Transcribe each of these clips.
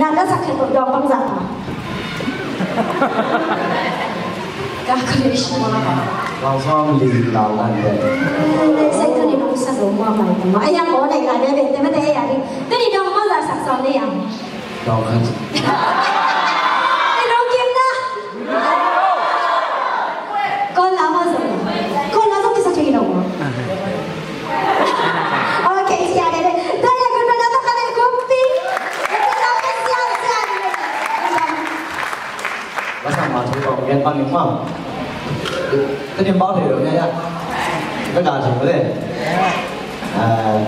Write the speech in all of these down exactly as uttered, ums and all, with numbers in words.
Na ka sak khe ko dong bang zah ta. Calculation mo na ka. Bang sawm li lau kan de. Sai tu ni bang sa lo mo mai tu mo. Ai yang ko dai ka de be te ma te ya di. Tu ni dong bang zah sak sawm ni yang. Dong kan. Ni dong kim na. Kon la mo zong. Kon la zong kisa khe dong mo. Okay, siya de. Dai ya kon na to ka de kumpi. Ito na ka siya siya de. Basta ma thu tawh gen bang ni mah. Ka dim bau thei lo nia ya. Ka ga thei lo le. Aa,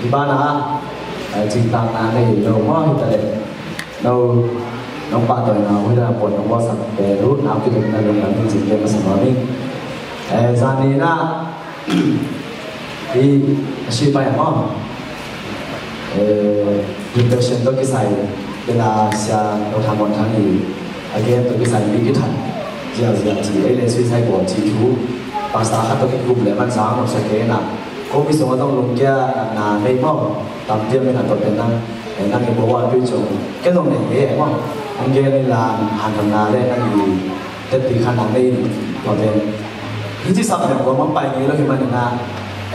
i bana, aa, cingtang na nei lo mah hi ta le. No, nong pahtawina uh hi ta le, pawt nong bawlsak te uh, na pi dong na lungdam hi cing te masa mah ni. Aa, zan ni na, i, a si pai mah. Eh, depression tawh kisai, kei na sia Doctor Muan Thang i, a gen tawh kisai mi kithat ziahziah ci, ei le suicide bawl ci thu, pastor khat tawh kikup le man sang nop sa kei na, ko mi sung a tawh lungkia na nei maw, tam tiam in a tawh pen nang, eh, nang i bawl a tui cung, kei zong nei e maw, hong gen in la, han tham na le nang i, teti khan nang nei, tawh pen. Hi ci sap ne, ko mang pai ngei lo hi man in a,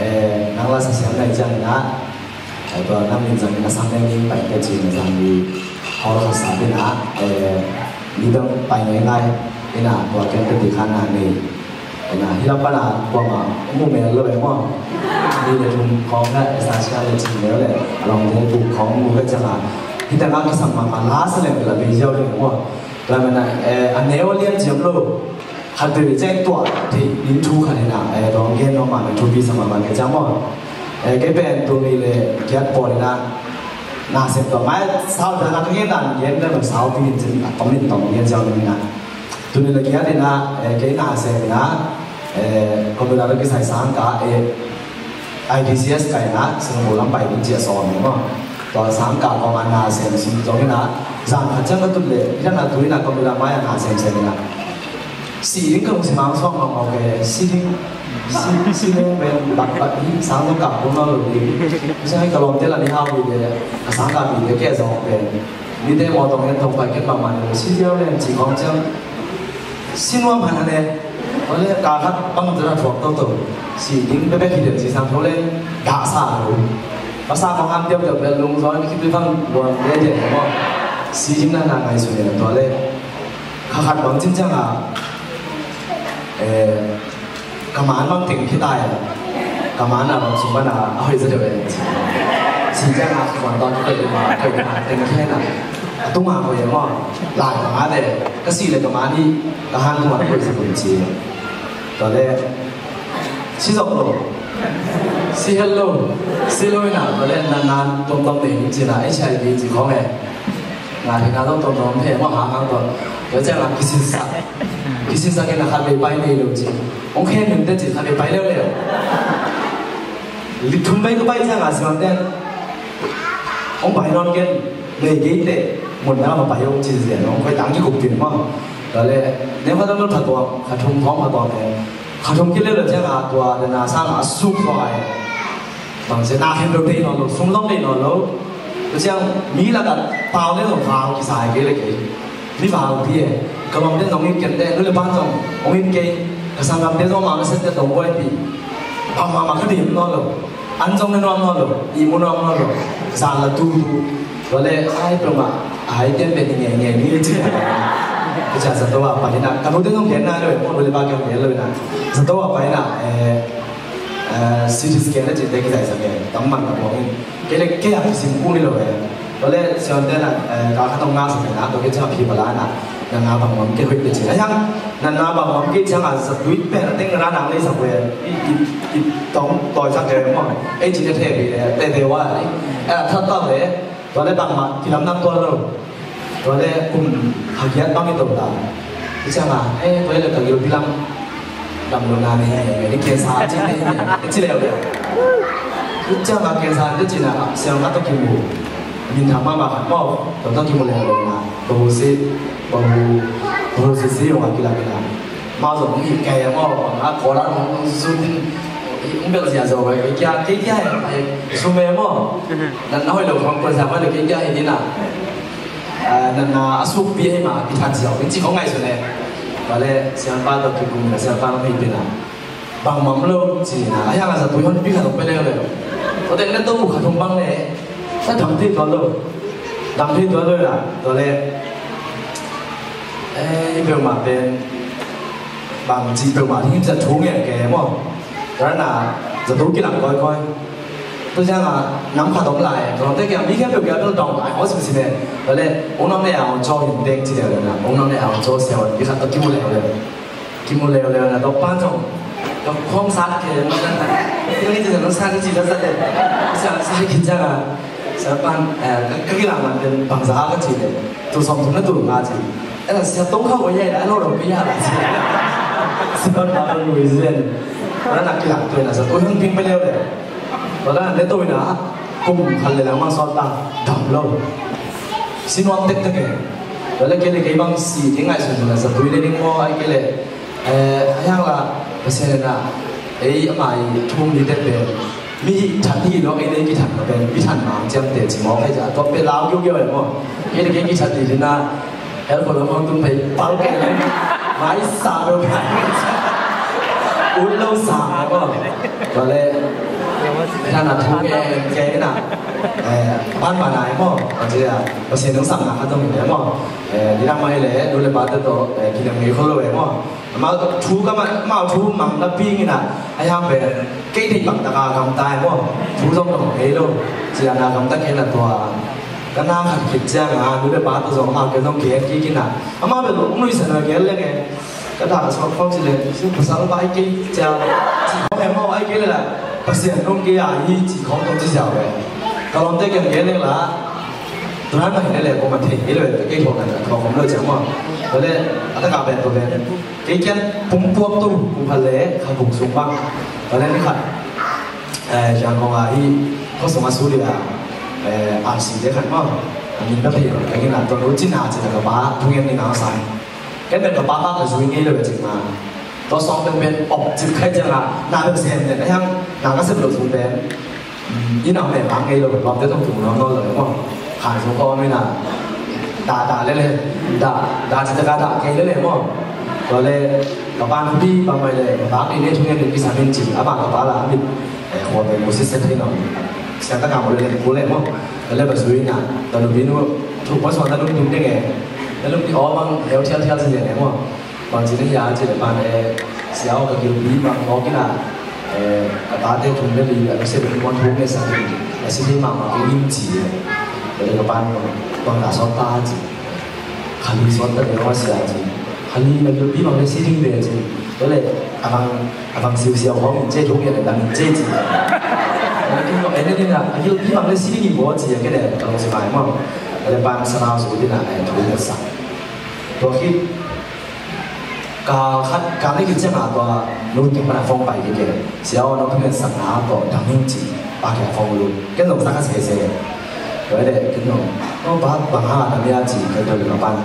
eh, nang la sa siam nai ciang in a, Ai, tua nang min zang in a sang leng in pai ka cin zang i hall khat sa in a, eh, mi dang pai ngai ngai in a, tua ken ka ti khan na nei. In a, hi lam pan a, tua ma, mu mel lo e mo. Ni le thum khong na, e sa sia le cin mel le, along te bu khong mu ka cang a. Hi ta nga ki sang ma ma la sa leng la be ziau le mo. Tua man a, eh, a neu lian ciam lo. Khat vei ciang tuah theih ding thu khat hi na, eh, dawng gen nuam mah na thupi sa mahmah kei ciang maw. Eh, kei pen tu ni le kiat pawl hi na, na sem tua mai sau ta na ka gen dan gen na sau pi hin cin a tom in tom gen ciang hi na. Tu ni le kiat hi na, eh, kei na sem hi na, eh, computer kisai sang ka, eh, I P C S kai na, Singapore lam pai ding cia sawm ni maw. Tua sang ka kong a na sem sim zong hi na, zan khat ciang ka tut le, hi na tu hi na computer mai a na sem sem hi na. Si ding ka lungsim ang suak mawkmawk e, si ding, si, si ding pen bak bak hi, sang dong kap kong lo ding. Misiang hi ka lawmte la ni hau hi ve, ka sang kap hi ve ke zawk pen. Mite maw tawng hen tawng pai ken bangmah ni lo, si diau len ci khawng ciang. Si nuam han han e, tua le ka khat bang zara thuak toto. Si ding bebek hi den si sang tho len, dah sa lo. Ka sa khawng han diau diau pen lung zawn, ki tui bang luan de de maw. Si ding na na ngai su ne tua le. Kha khat bang cin ciang a, eh, ka man bang teng khi tai a, ka man a bang sung bang a, a hoih zaw deuh e. Si ciang a, khuan tawng khi koih ma, koih ma teng khi na. A tung a koih e maw, lai ka man de, ka si le ka man hi, ka han tung a koih sa koih ci. Tua le, si zok lo, si hel lo, si lo i na, tua le, nan nan, tuam tuam teng ci na, H I V ci khawng e. Nga hi na zong tuam tuam he maw hang hang tuam. Tua ciang a kisinsak. Kisinsak in a khat vei pai nei lo ci. Hong khen min te ci khat vei pai leuleu. Li thum vei ka pai ciang a siman ten. Hong pai nawn ken nei gei te. Mun na ma pai hong ci zian hong koi tang kikup pin maw. Tua le. Neu khat a mun pha tuam. Khat thum khawng pha tuam te. Kha thum kile lo ciang a tua le na sang a suk tua ai. Bang sia na khen lo dei nawn lo, sum zong dei nawn lo. Tua ciang mi lak a pau le zong vau kisai kei le kei. Mi vau pi e. Ka bang den zong it ken de, nu le pan zong hong it kei. Ka sanggam te zong ma na set te tong buai pi. Pam ma ma ka dim nawn lo. An zong na nuam nawn lo, i mu nuam nawn lo. Zan la tu tu. Tua le, ai, peuhmah, ai, tian pen hi nge, nge, ni le ci. Ka cia zato a pai na, ka nu te zong gen na lo, mo nu le pa kiang gen lo na. Zato a pai na, eh, eh, C T scan le ci te ki zai sa ke, tam man ka buang in. Ke le, ke a kisim ku ni lo e. Tua le, sian te na, eh, ka kha tong nga sa ke na, tua ke cia phi pala na. Na nga bang mam ke hoih te ci. Ai hang, na nga bang mam ke cia nga sa tui pen, teng ra nang le sa ke. I, i, i tong, toi sa ke mo. E ci te te bi le, te te wa ni. Eh, that ta le, Tua le bangmah kilamdang tuan lo. Tua le kum kha giat bang i to ta. I ciang a, eh, tua le ka gilpi lam dam lo na ni, ni cancer a ci ni, i ci leu leu. I ciang a cancer te ci na, siang a to kimu. Min tham mahmah khat maw, tua to kimu leu leu na. Bahu si, bahu, bahu si si yong a kilam kilam. Mau zong hong hih kei a maw, a kawl a hong zut in, hong belh ziahziah a, kei kia, kei kia he, a he, sum e maw. Nan a hoih lo khong kua ziah maw le kei kia he ding a. Ah, natna a sukpi ahih mah kithat ziau ding cih kong ngaihsun e. Tua leh siapa tawh kikum na siapa hong hei pen a, bangmah om lo ci na, a hiang a zatui honpi khat hong pia leuleu. Tua teh na to uh khat hong bang leh sa dam thei tuan lo. Dam thei tuan lo na. Tua leh, eh, i peuhmah pen bang ci peuhmah ding hi, zat thu ngen kei maw. Tua na zatui kilang kawikawi. Tua ciang a nam khat om lai, tua lawmte kiang mi khempeuh kiang bel dawng lai, aw, sim sim e. Tua leh ong nam ne a ong caw hin teng ci leuleu na, ong nam ne a ong caw sia wan, mi khat tawh kimu leuleu. Kimu leuleu na, tua pan zong tua khawng sat kei na, na, na, na, na, na, sat ci na, sat le. Sat, sat kei ciang a, sat pan, eh, ka, ka kilang man pen bangzah ka ci le. Tul sawmthum na tul nga ci. Eh, sia tong khawng ko yai na, lo lo ko ya la ci. Sia pan ma lo lui zen. Tua na kilang tua na, sa tua hong ping pa leuleu. Tua na ne tua na, kum khat le lang mang sawt ta, dam lo. Si nuam tektek e. Tua leh kei leh kei bang si ding ngaihsun na, zatui le ding maw, ahih kei leh, eh, a hiang la, Pasian in a, ei, amah i thu um ding te pen, mi hih that hi lo, ei leh kithat lo pen, mi that mang ciamteh ci maw, kei za, tua pen lau kiukiu e maw. Kei leh kei kithat ding na, el ko lo maw, tung pai, pal kei leh, mai sa lo pai. Ut lo sa maw. Tua leh, na na thu ngen kei na, eh, ban ban ai maw, tua ci a, Pasian nong sam na khat zong hi e maw. Eh, ni dang mai leh, nu le pa te tawh, eh, kilem ngei khol lo e maw. Amau thu ka ma, amau thu mang na ping ina, a hiang pen, kei deih bang taka gamta e maw. Thu zong dong ngei lo, ci a na gamta kei na tua. Ka na khat khit ciang a, nu le pa tawh zong amau kei zong kei kik ina. Amau pen lo, nuihsan a kei leng e. Ka dah a suak khawng ci leng, si pasal pa ai kei ciang. Ci khawng e maw ai kei le la, Pasian nong kei a hi ci khawng tawh ci ziau e. Ka lawmte kiang kei leng la, Turan mah hi lele, kong man thei hi lo, kei thawh kan thawh om lo ciang maw. Tua leh, a taka pen tua pen. Kei kiang pum puak tu, kum khat le, kha kum sung bang. Tua leh ni khat, eh, siang kong a hi, kho sung a su lia, eh, R C te khat maw. A min ka thei lo, kei na tua lu cin a cin a ka pa, thungen ni na sai. Ken pen ka pa pa ka zui ngei lo ve cik ma. Tua sawng pen pen op cik khai ciang a, na pen sem nen, a hiang, na ka sem lo zui pen. Mm, i nau pen bang ngei lo, lawmte tawh tung nawn nawn lo maw. Khai zong kawm ina. Da, da lele, da, da cik taka da kei lele maw. Tua leh, ka pa nupi, pa mai leh, ka pa kei leh thungen nen kisam in cik, a pa ka pa la, a mit. Eh, khua pen musit set thei nawn. Siang taka maw lele, kul leh maw. Tua leh ba zui ina, tua nupi nu, thu pa suan ta lum ding ding e. Tua lum ding aw bang, heu thial thial si lele maw. Bang ci na hia ci le pan e, sia aw ka gilpi bang mawk ina, eh, ka tate thum le li, a ka sia bek muan thum le sa ding, a si thei mahmah kei ning ci e. Ka le ka pan bang ka sawt ta ci. Kha li sawt ta ding aw sia ci. Kha li ka gilpi bang le si ding ve ci. Ka le a bang, a bang siu sia khawng in ce thum le dang in ce ci. Ka le kin lo e ne ding a, a gilpi bang le si ding in bo ci a ke le, ka lo si mai maw. Ka le pan sa nau su ding a, eh, thum le sa. Tua khit, Kal khat, kal ni khit ciang a tua, nu kiang pan a phone pai kik e. Sia aw, nong thungetsak na tawh dang ing ci, pa kiang phone lut. Ken zong sa kha sese. Tua leh, ken zong, "Aw pa, bang hang a dang ia?" ci, ka tua leh ka pan.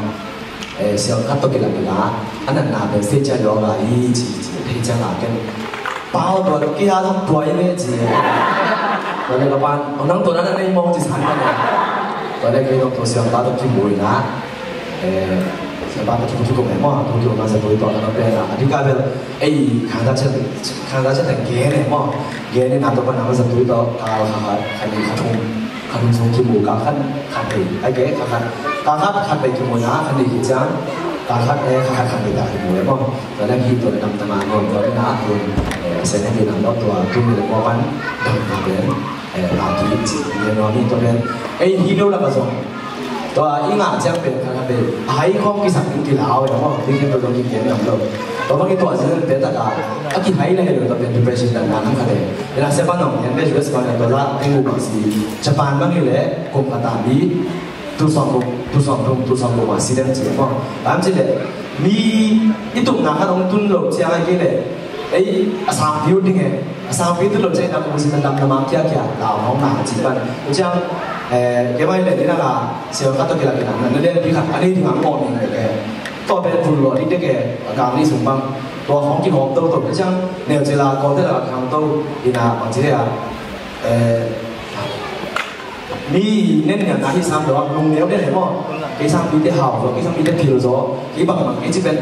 Eh, sia khat tawh kilak kilak. A natna pen stage a lawng a i ci, ci, thei ciang a ken. Pa aw, tua kei a zong tua i ve ci. Tua leh ka pan, "Aw nang tua na na nei mawk," ci san ka ne. Tua leh kei zong tua sia pa tawh kimu ina. Eh, sia pa ka thu thu kong e maw, thu thu ma sia thu tua ka na pen a. A di ka bel, ei, khang da chet, khang da chet teng gen e maw. Gen e na tua pa na ma sia thu tua, ka kha kha, kha ni kha thum, kha thum sung kimu, ka khan, kha thei, ai ke, kha khan, ka khan, kha thei kimu na, kha ni ki chang, ka khan, eh, kha khan, kha thei ta kimu e maw. Tua leh hi tua leh dam ta ma maw, tua leh na thu, eh, sen he di na maw tua, thu ni leh maw pan, dam na pen, eh, na thu ni chi, ni no ni tua pen, eh, hi lo la ka zong. Tua i ngah ciang pen kha kha pen a hai khawng kisam ding kilau e maw, ding pen tua zong kigen ngam lo. Tua bang i tuah zin pen tak a, a kihai le he lo tua pen depression dan na nam kha le. Ina sia pa nong yan pen U S bang tua la pen u bang si Japan bang hi le kum kha ta mi tu sawm kum, tu sawm kum, tu sawm kum a si dem ci maw. Tam ci le mi i tup na kha nong tun lo ciang a ki le. Ei, a sangpi uh ding e. A sangpi tu lo cai na kung si na dam na mang kia kia. Lau hong na ci ban. U ciang, eh, ke mai le ni na la, sia ka to kila kila. Na le pi kha, ani ding ang ko ni le ke. To be tu lo ni de ke, a gang ni sung bang. To hong ki hong to to. U ciang, ne u ci la ko te la kang to, ina bang ci le a. Eh, Mi nen niam na hi sam lo, lung neu den hi maw. Kei sang mite hau zaw, kei sang mite phil zaw, kei bangmah kei ci pen,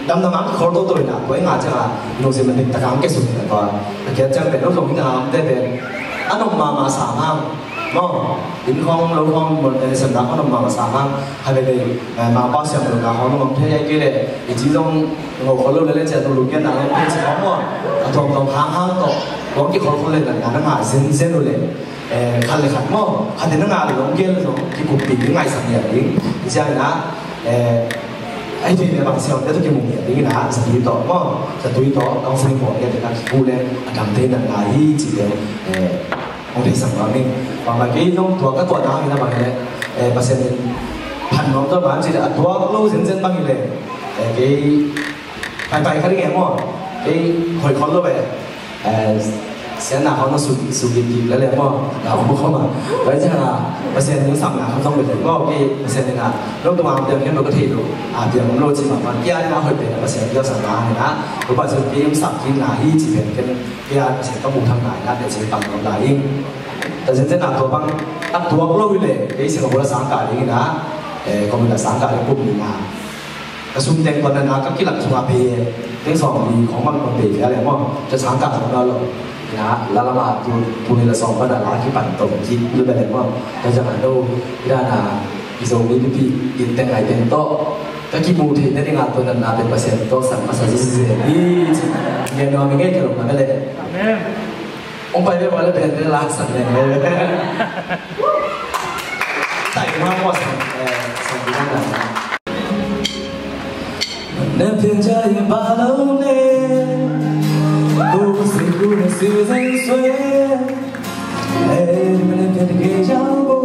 damdam a kikhol toto hi na, koi nga ciang a, lungsim a dik tak a kei sung hi na tua. A kiat ciang pen, lo zong hi na, te pen, a nop mahmah sam hang, maw, inn khawng, lo khawng, mun, eh, sem na khawng nop mahmah sam hang, ha veve, eh, Mangpau siam lo na khawng, nop thei ai kei le, i ci zong, ngau khol lo le le, cia tu lu kian na, ngau khol ci khawng maw, a tuam tuam hang hang tawh, khawng kikhol khol le na, na nga zen zen lo le. Eh, khat le khat maw, khat in a ngah le zong gel le zong kikuppih ding, ngaihsak ngiat ding. Ciangin ah, eh, a hi thei le bang siamte tawh kimu ngiat dingin ah, zatui tawh maw, zatui tawh counseling bawl ngiat dingin ah kikul le a dam thei natna hi cih le, eh, hong theisak nuam ing. Bangmah kei zong tua ka tuahna hangin ah bang hi le, eh, Pasian in phat nuam tawh bang ci le a tuak lo zenzen bang hi le, eh, kei paipai kha ding e maw, kei hoih khol lo e. Eh, siatna khawng na suk, suk dik dik lel e maw, na om khawm a. Tua ciang a, Pasian in sapna khawng zong bel e maw, kei Pasian in a, lo tung a piang khem lo ka thei lo, a piang om lo ci mah mah, kia in a hoih pen a Pasian piang sapna in a, lo Pasian kei in sap kik na hi ci pen ken, kia Pasian ka mu thang na in a, pen ci pang lo la in. Tua ciang ciang a tua bang, a tuak lo hi le, kei Singapore a sang kah ding in a, eh, computer sang kah ding kum ni na. Ka sum teng pan na ka kilak sung a pe, teng sawm li khong man kon pe fia le maw, ca sang ka sawm na lo. Na, la la ma tu, tu ni la sawm pan na la ki pan tong ki lu ba le maw. Ka jang a lo, ida na, i zo mi pi pi, i teng ai teng to. Ka ki mu thei na ding a to na na pe Pasian to san ma sa zi zi zi ni. Ngen no mi ngen ka lo na le. Amen. Hong pai ve, pai le pen le lak san leng le. Tai ma ko san, eh, san di na. Ne pin ja yin ba lo ne. Ko se ku ne se zen sue. Eh, ne pin ke ja bo,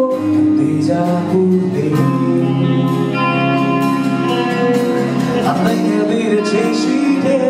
de ja ku de. I'm like a little change she did.